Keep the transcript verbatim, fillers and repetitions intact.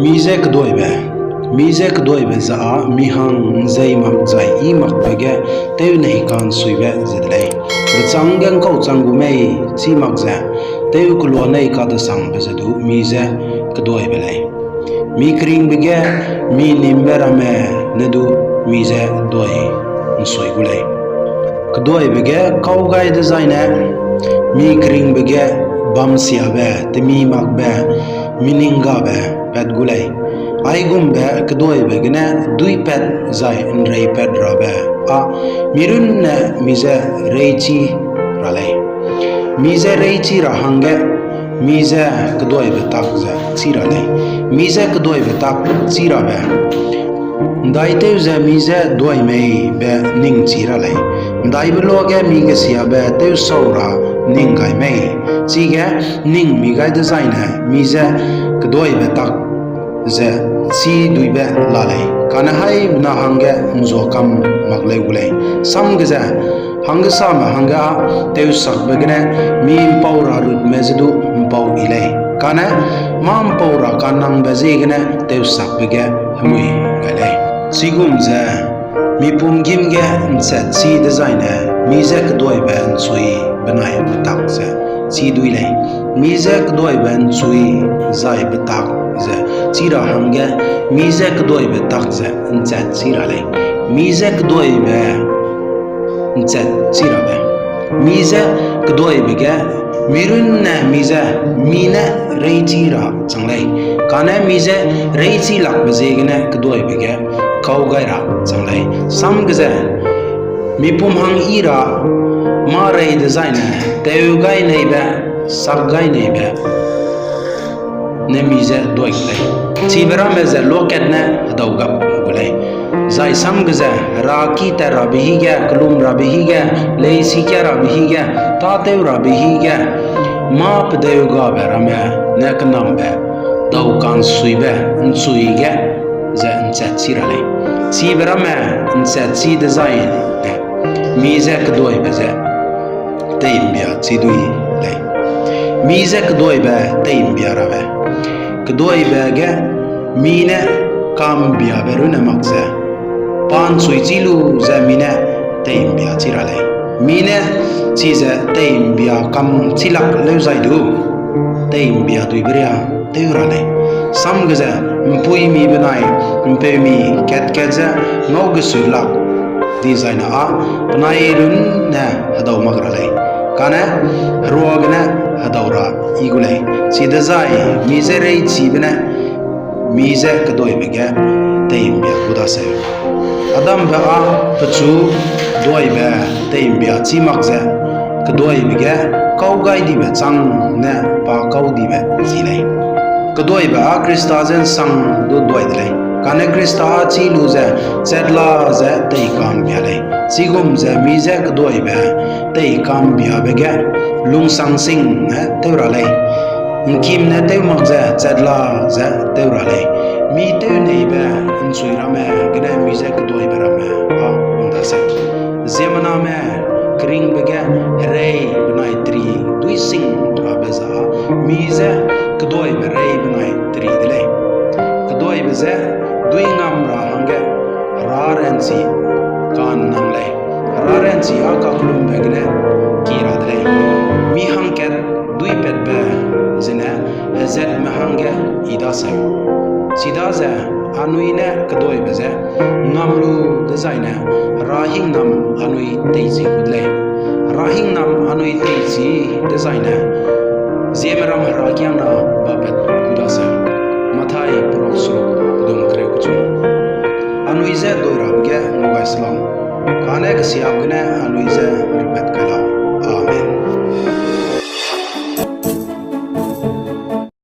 Mi je keduaibe, mi je keduaibe ze â mi hang ’nzei mak zai i makbe ge tew nei ka'nsuibe ze de lei. Bechâng ge ’ngkau chang gu mei chî mak ze, tew kelua nei kadesangbe ze du mi je keduaibe lei. Mi keringbe ge mi nîmbe ramme ne du mi je duai ’nsui gu lei. Keduaibe ge kau gai dezaine, mi keringbe ge bamsiabe, temi makbe, mi ning gabe pat gu lei. Aigumbe keduaibe gene duîpat zai ’nreipat rabe â mi runne mi je reichî ra lei. Mi je reichî ra hangge mi je keduaibe tak ze chî ra lei. Mi je keduaibe tak chî rabe ’ndaitew ze mi je duai mei be ning chî ra lei. ’Ndaibe luage mi gesiabe tewsau ra ning gai mei. Chige ning mi gai dezaine mi je keduaibe tak ze chî duibe la lei, kane haî na hangge ’nzua kam mak leu gu lei. Sam ge ze, hanggesame hangge â tewsakbe gene mi ’mpau ra rutme ze du ’mpau i lei, kane mâ ’mpau ra kanangbe ziegene tewsakbe ge hemui gai lei. Chigum ze, mi pum gîm ge ’nchat chî dezaine mi je keduaibe ’nchui benai betak ze chî dui lei. Mi je keduaibe ’nchui zai betak ze chî ra hangge mi je keduaibe tak ze ’nchat chî ra lei. Mi je keduaibe ’nchat chî rabe, mi je keduaibe ge mi runne mi je mi ne reichî ra chang lei, kane mi je reichî lakbe ziegene keduaibe ge kau gai ra chang lei. Sam ge ze, mi pum hang yi ra mâ rei dezaine tew gai neibe, sak gai neibe ne mi je duai gu lei. Chibe ramme ze luakatne hedau gap gu lei. Zai sam ge ze, heraki tat rabe hî ge, kelum rabe hî ge, leisikia rabe hî ge, tâtew rabe hî ge, mâ pedeu gabe ramme ne kenambe dau ka'nsuibe ’nchui ge ze ’nchat chî ra lei. Chibe ramme ’nchat chî dezai ne, mi je keduaibe ze tei'mbia chî dui lei. Mi je keduaibe tei'mbia rabe, keduaibe ge mi ne ka'mbiabe runne mak ze, pa ’nchui chî lu ze mi ne tei'mbia chî ra lei. Mi ne chize tei'mbia kam chî lak leu zai du, tei'mbia duibe riâ tew ra lei. Sam ge ze, ’mpuimi benai ’mpeumi kat-kat ze ngau gesui lak dizaine â penai runne hedau mak ra lei, kane heruagene hedau ra yi gu lei. Chidezai mi je reichibe ne mi je keduaibe ge tei'mbia gu daseu. Adambe â pechu duaibe tei'mbia chî mak ze, keduaibe ge kau gai dibe châng ne pa kau dibe chi lei. Keduaibe â Khrista je ’nsang du duai de lei, kane Khrista â chî lu ze chatla ze tei ka'mbia lei. Chigum ze mi je keduaibe tei ka'mbiabe ge lungsang sing ne tew ra lei. ’Ngkim ne tew mak ze chatla ze tew ra lei. Mi tewneibe ’nchui ramme gene mi je keduaibe ramme â ’ndaseu. Ziemmename keringbe ge herei benai teri duî sing rabe ze â mi je keduaibe rei benai teri de lei. Keduaibe je duî ngam ra hangge Hera ranchi ka'nnang lei. Hera ranchi â kakellumbe gene ki ra de lei. Mi hangkat duîpatbe zene hezatme hangge i daseu. Chidaze anui ne keduaibe je ngam lu dezaine Hera hingnam anui teichi gu de lei. Hera hingnam anui teichi dezaine ziemmeram herakiangna bapat gu daseu. Mathai perok seruk pedum kereu kechum. Anui je duai rabe ge ngau gai se lau. Kane kesiabe gene anui je